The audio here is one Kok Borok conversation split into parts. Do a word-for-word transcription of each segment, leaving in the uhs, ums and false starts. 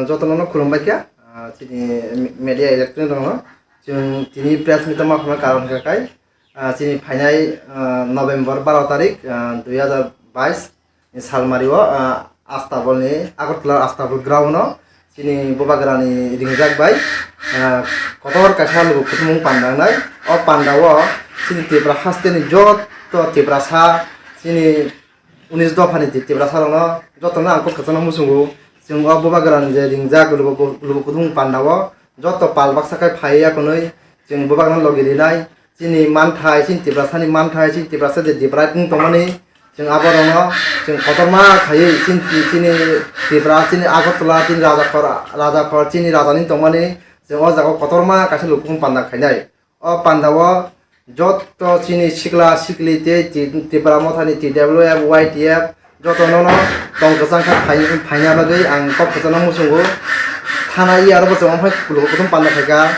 Jotono no khulumbai kha, ah, chini media electronic rokno. Chwng tini press meet ma khulna karon kha khai, ah, chini phainai, ah, November baro tarik, ah, dui hazar bais ni salmari o, ah, Astabol ni Agartala Astabol ground o chini Bubagrani ringjak bai, ah, kotor kaisa luku kuthumung pandangnai. O panda o chini Tripura haste ni joto Tiprasa, chini unis dopha ni Tiprasa rokno jotono ang kok kwchangno muchungo. Chwng o Bubagrani je ringjak luku, luku kuthumung panda o joto pal baksa khai phai ya kwnwi chwng Bubagrano logi rinai. Chini manthai, chini Tiprasani manthai, chini Tiprasa je deprive wng tongmani, chwng aborokno chwng kotorma khaiwi chini, chini Tripura, chini Agartala, chini Rajakhor, Rajakhor, chini rajani tongmani, chwng o jaga o kotorma kaisa luku kuthumung panda khainai. O panda o joto chini sikla sikli tei Ti-, Tripura Mothani T W F, Y T F, jotono no tong kwchang khe phai-, phaina bagwi ang kok kwchangno muchungo. Thana iya aro bo chwng omo hai luku kuthum panda khaikha.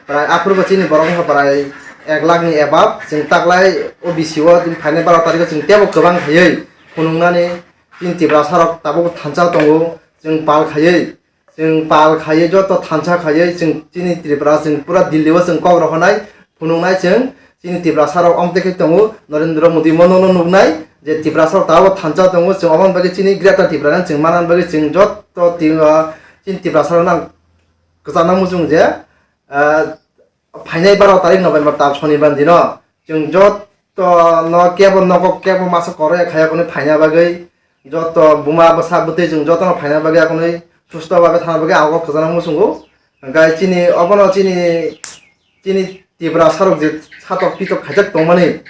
Prai aphuru bo chini borok wngkha prai ek lakh ni above. Chwng taklai O B C o chwng phainai baro tarikh o chwng teibo kwbang khaiwi phunuknani chini Tiprasa rok tabuk thansa tongo. Chwng pal khaiwi, chwng pal khaiwi, joto thansa khaiwi chwng chini Tripura chwng pura Delhi o chwng kok rohornai, phunuknai chwng chini Tiprasa rok omo tei khe tongo. Narendra Modi mono no nuknai je Tiprasa rok tabuk thansa tongo. Chwng omo bagwi chini Greater Tripura no chwng manna bagwi chwng joto ti-, ah, chini Tiprasa rok no ang kwchangno muchung je, ah, phainai baro tarik November tal sonibar dino chwng joto no kebo nogo kebo masa koroi khaya kwnwi phaina bagwi, joto buma bwsa bwtwi chwng joto no phaina bagwi akonwi susto bagwi thana bagwi ang o kwchangno muchungo. Hwnkhe chini obono chini, chini Tiprasa rok je satok pitok khaijak tongmani,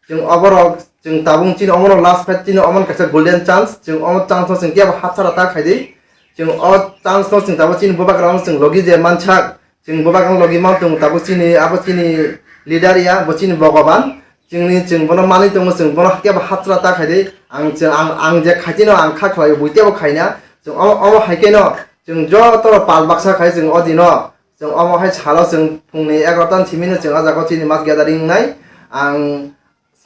chwng oborok chwng tabuk chini omono last fight, chini omono kaisa golden chance, chwng omo chance no chwng kebo hatsara ta khaidi, chwng o chance no chwng tabuk chini Bubagra no chwng logi je mansak, chwng Bubagra no logi man tongo tabuk chini abo chini leader ya, bo chini Bhogoban, chwngni chwng bono manwi tongo, chwng bono kebo hatsara ta khaidi, ang chwng ang, ang je khaitino ang kha khlai bui tebo khaina, chwng omo, omo hai khe no chwng joto pal baksa khai chwng o dino. Chwng omo hai salo chwng phungni egarota ni simi no chwng o jaga o chini mass gathering wngnai. Ang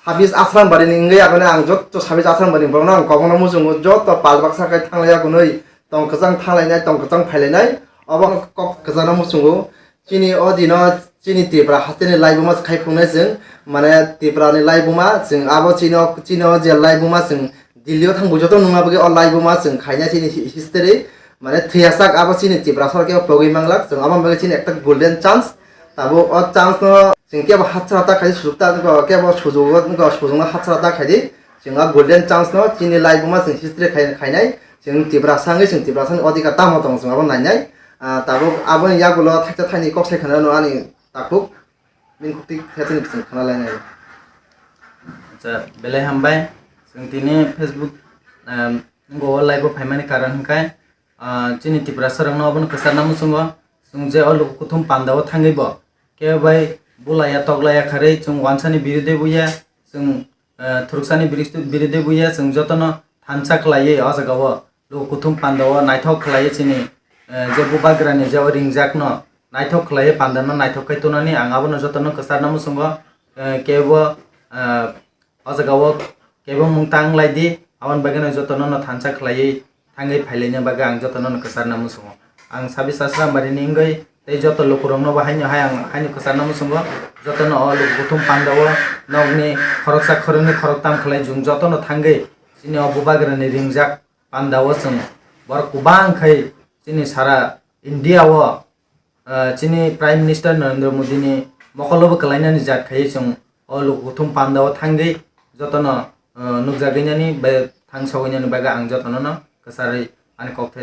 sabis Asrambari ni wngwi aphano ang joto sabis Asrambari ni borokno ang kobokno muchungo, joto pal baksa khai thanglai ya kwnwi tong kwchang thanglainai, tong kwchang phailainai. Obo kok kwchangno muchungo. Chini o dino chini Tripura hasteni laibuma khai phungnai chwng, mane Tripura ni laibuma chwng abo chini o, chini o je laibuma chwng Delhi o thangbo joto nungna bagwi o laibuma chwng khaina chini hi-, history, mane thwiyasak abo chini Tiprasa rok khe pogwi manglak, chwng aboni bagwi chini ekta golden chance. Tabuk o chance no chwng kebo hatsara ta khaidi, sujuk ta, kebo sujuk, sujukno hatsara ta khaidi, chwng o golden chance no chini laibuma chwng history khai-, khainai, chwng Tiprasa wngwi chwng Tiprasa ni odhikar tamo tongo chwng abo nainai. Ah, tabuk aboni yagulo thaisa thaini kok sai khna no ani takhuk. Bini kok twi khe chini chwng khna lainai. Acha, belai hambai. Chwng tini Facebook, um, ngo live o phaimani karon hwnkhe, ah, chini Tiprasa rokno obono kwcharna muchungo. Chwng je o luku kuthum panda o thangwi bo kebo bai bulaiya toklaiya kharwi chwng wansani birude buya, chwng, ah, thuruksani birustu-, birude buya, chwng jotono thansa khlaiwi o jaga o luku kuthum panda o naithok khlaiwi chini, eh, je Bubagrani je o ringjakno naithok khlaiwi pandano naithok khai tonani ang abono jotono kwcharna muchungo, eh, kebo, eh, o jaga o kebo mung tang lai di, aboni bagwi no jotono no thansa khlaiwi thangwi phailaina bagwi ang jotono no kwcharna muchungo. Ang Sabis Asrambari ni wngwi tei joto lukurokno bo haino hai ang haino kwcharna muchungo, jotono o luku kuthum panda o nokni khoroksa khoroknwi khoroktam khlai chwng jotono thangwi chini o Bubagrani ringjak panda o chwng borok kwbang khai chini sara India o, ah, chini Prime Minister Narendra Modi ni mokol o bo kwlainani jat khai chwng o luku kuthum panda o thangwi jotono, ah, nukjagwi nani bai thang sogwi nani bagwi ang jotono no kwcharwi ani kok